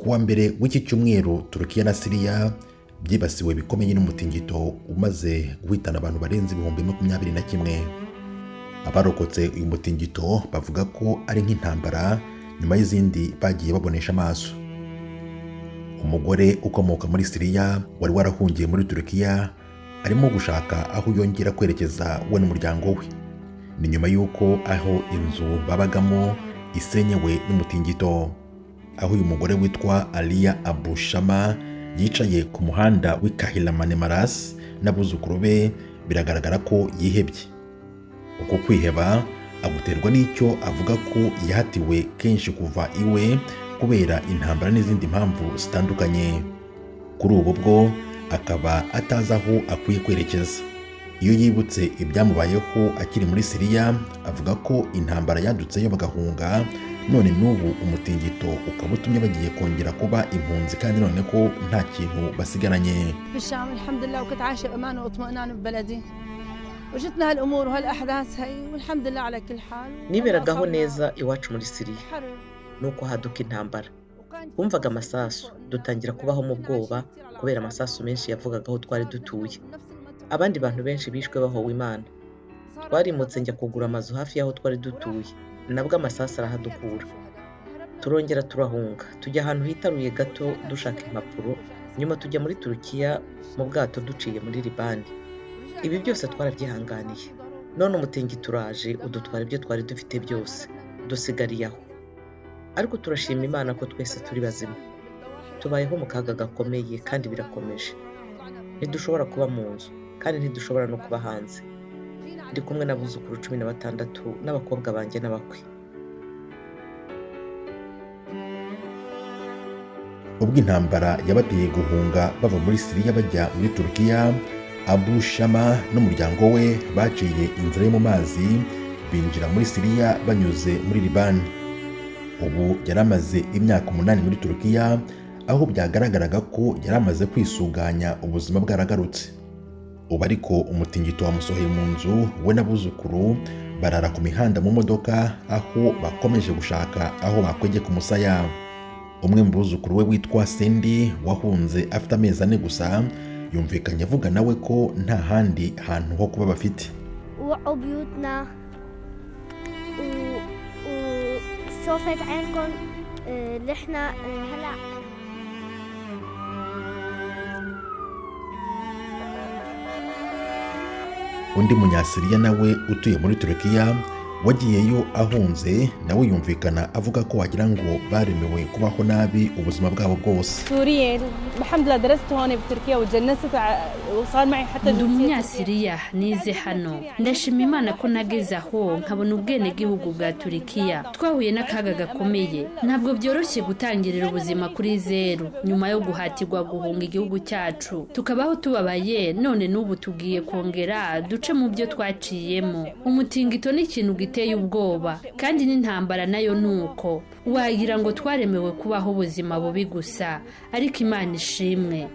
Kuwa mbere w'iki cyumweru, Turukiya na Siriya byibasiwe bikomeye n'umutingito umaze guhitana abantu barenze 21,000. Abarokotse uyu mutingito bavuga ko ari nk'intambara nyuma y'izindi bagiye babonesha amaso. Umugore ukomoka muri Siriya wari warahungiye muri Turukiya arimo gushaka aho yongera kwerekeza we n'umuryango we. Ni nyuma y'uko aho inzu babagamo isenyewe n'umutingito, aho uyu mugore witwa Aliya Abushama yicaye ku muhanda w'i Kahramanmaraş n'abuzukuru be, biragaragara ko yihebye. Uko kwiheba aguterwa n'icyo avuga ko yahatiwe kenshi kuva iwe kubera intambara n'izindi mpamvu zitandukanye. Kuri ubu bwo akaba atazi aho akwiye kwerekeza. Iyo yibutse ibyamubayeho akiri muri Siriya, avuga ko intambara yadutseyo bagahunga, none n'ubu umutingito ukaba utumye bagiye kongera kuba impunzi kandi noneho nta kintu basigaranye. في الشام الحمد لله، وكنت عايشة بأمان واطمئنان ببلدي، وجتنا هالأمور وهالأحداث هي، والحمد لله على كل حال. Niberagaho neza iwacu muri Siriya, nuko haduka intambara. Twumvaga amasasu, dutangira kubaho mu bwoba kubera amasasu menshi yavugaga aho twari dutuye. Abandi bantu benshi bishwe bahowe Imana. Twarimutse njya kugura amazu hafi y'aho twari dutuye, nabwo amasasu arahadukura. Turongera turahunga, tujya ahantu hitaruye gato dushaka impapuro, nyuma tujya muri Turukiya mu bwato duciye muri Libani. Ibi byose twarabyihanganiye, none umutingito uraje udutwara ibyo twari dufite byose, dusigariye aho. Ariko turashima Imana ko twese turi bazima. Tubayeho mu kaga gakomeye kandi birakomeje. Ntidushobora kuba mu nzu kandi ntidushobora no kuba hanze. Ndi kumwe n'abuzukuru 16 n'abakobwa banjye n'abakwe. Ubwo intambara yabateye guhunga bava muri Siriya bajya muri Turukiya, Abu Shama n'umuryango we baciye inzira yo mu mazi binjira muri Siriya banyuze muri Libani. Ubu yari amaze imyaka 8 muri Turukiya, aho byagaragaraga ko yari amaze kwisuganya, ubuzima bwaragarutse. Ubu ariko umutingito wamusohoye mu nzu, we n'abuzukuru barara ku mihanda mu modoka, aho bakomeje gushaka aho bakwegeka umusaya. Umwe mu buzukuru we witwa Cindy wahunze afite amezi 4 gusa, yumvikanye avuga nawe ko nta handi hantu ho kuba bafite. وقعوا بيوتنا وشوفت عينكم، نحن هلا Undi munyasiriya nawe utuye muri Turukiya wagiyeyo ahunze, nawe yumvikana avuga ko wagira ngo baremewe kubaho nabi ubuzima bwabo bwose. سورية، الحمد لله درست هون بتركيا وتجنست وصار معي حتى Ndi جنسية تركية. Umunyasiriya, nize hano. Ndashima Imana ko nageze aho nkabona ubwenegihugu bwa Turikiya. Twahuye n'akaga gakomeye. Ntabwo byoroshye gutangirira ubuzima kuri zeru nyuma yo guhatirwa guhunga igihugu cyacu, tukabaho tubabaye. None n'ubu tugiye kongera duce mu byo twaciyemo. Umutingito ni ikintu giteye ubwoba, kandi n'intambara nayo ni uko. Wagira ngo twaremewe kubaho ubuzima bubi gusa, ariko Imana ishimwe.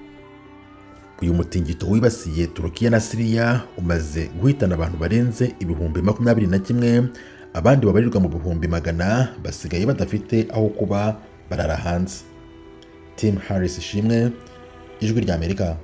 Uyu mutingito wibasiye Turukiya na Siriya umaze guhitana abantu barenze 21,000, abandi babarirwa mu bihumbi magana basigaye badafite aho kuba, barara hanze. Tim Harris Ishimwe, Ijwi ry'Amerika.